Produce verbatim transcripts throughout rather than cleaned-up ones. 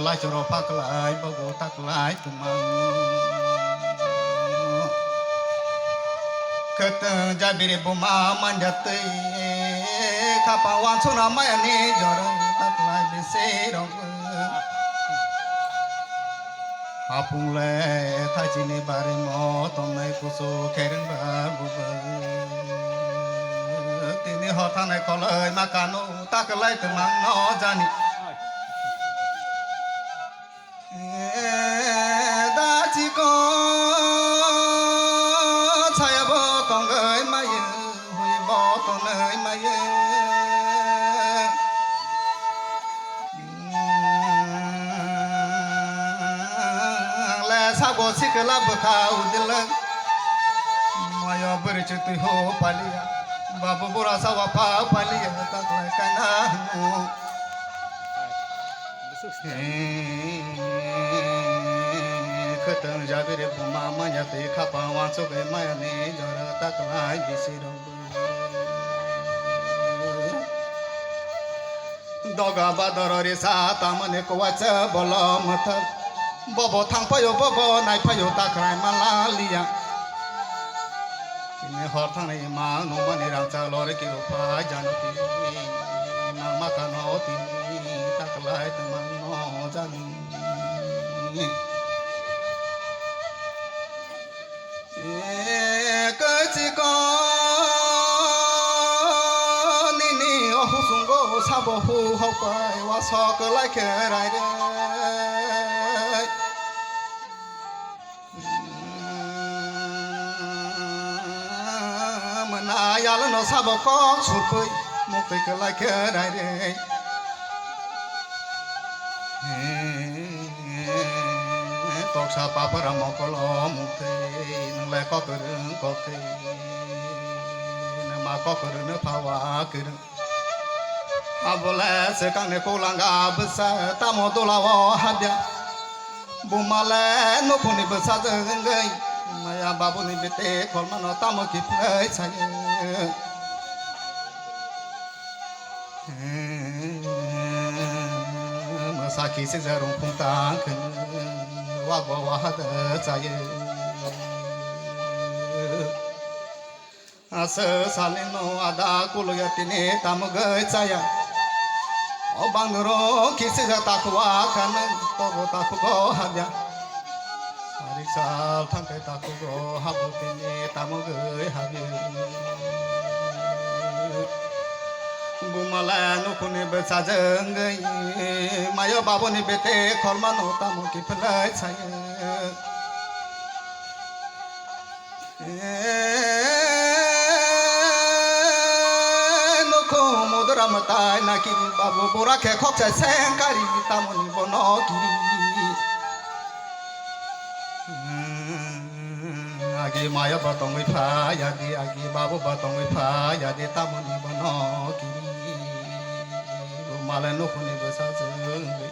Paisoro paklai bobo taklai tumang. Khwtwng jabiri buma manjatwi khapang wansukna mayani jorwi taklai bisi rok. Hapung le thaisini bari mo tongnai kusu khereng bar bubui. Tini hor thanai koloi ma kanu taklai tumang no jani. Da chiko chaya bo tongoi maye, hui bo tonoi maye. Le sabo sikla bwkha udila. Maya bwrwi chwtwi ho paliya. Babu bura sawa pha paliya taklai kaina. Khwtwng jabiri buma manya twi khapang wansugwi mayani jora taklai bisi rok. Doga badoro risa tamani kuwacha bolo mwthang. Bobo thangphaio bobo naiphaio takhrai malaliya. Tini hor thangni imang nungmani rangchak lori kiru phai jani tini imang makano tini taklai tumang no jani. Kachiko nini ohusungo sabo hu hopai wasok laikhe raire. Mwnai yalno sabo kok surkhui muktwi kwlai khe raire. Toksa papara mokolo muktwi nwnglai kok kwrwng kok khe. Nwma kok kwrwngno phawa kwrwng. Abole swkangni kolanga bwsa tamo dulao habya. Bumale nukhungni bwsajwk wngwi maya babuni bete kholmano tamo kiphilwi sayo. Mwsa kisi je rungkhung tang khwno wabo wahada chayo. Asa salino ada kuluya tini tamugwi chaya. O bangdoro kisi ja takuwa khana tobo takugo habya. Sari sal thangkai takugo habu tini tamugwi habya. Bumala nukuni bwsajwngwi mayo babuni bete kholmano tamo kiphilwi chaya. Nokho modora mwtai na kiri babu bora khe khoksa sengkari tamoni bono kiri. Agi maya ba tongwi pha yadi, agi babu ba tongwi pha yadi tamoni bono kiri. Male nokhoni bwsa chwngwi.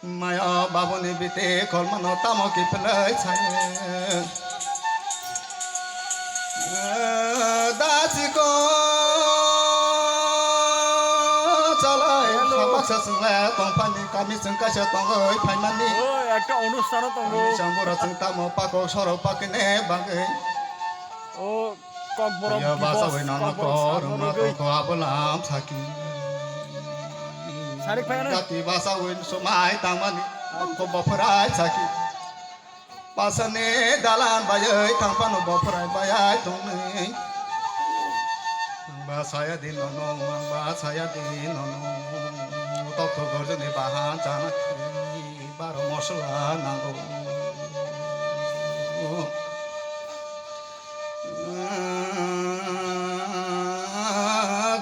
Maya babuni biti kolmano tamo kiphilwi sayo. Dasiko chalai sabaksa chwngle tongphani kami chwng kaisa tongwi phaimani. Oi, ekta onusthan o tongo. Kami chwng bura chwng tamo pakok sorok pakine bagwi. O Kokborok ya basa divorce, bai nono kokborok kor saboni ma gwi. Tongkho abolam saki. Sarik phai ano. Jati basa bai somai tangmani tongkho bophorai saki. Basani dalan bayai tangphano bophorai bayai tongni. Basaya di nono, basaya di nono. Tokto gorjoni bahan chana khi baro mosla nango.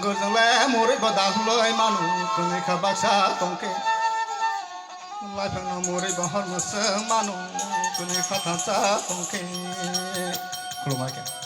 Gurjwng le muri bo dahuloi manu, kwnwi kha baksa tongkhe. Laifang no muri bo hor mwswk manu, kwnwi kha thansa tongkhe. Khulumai khe.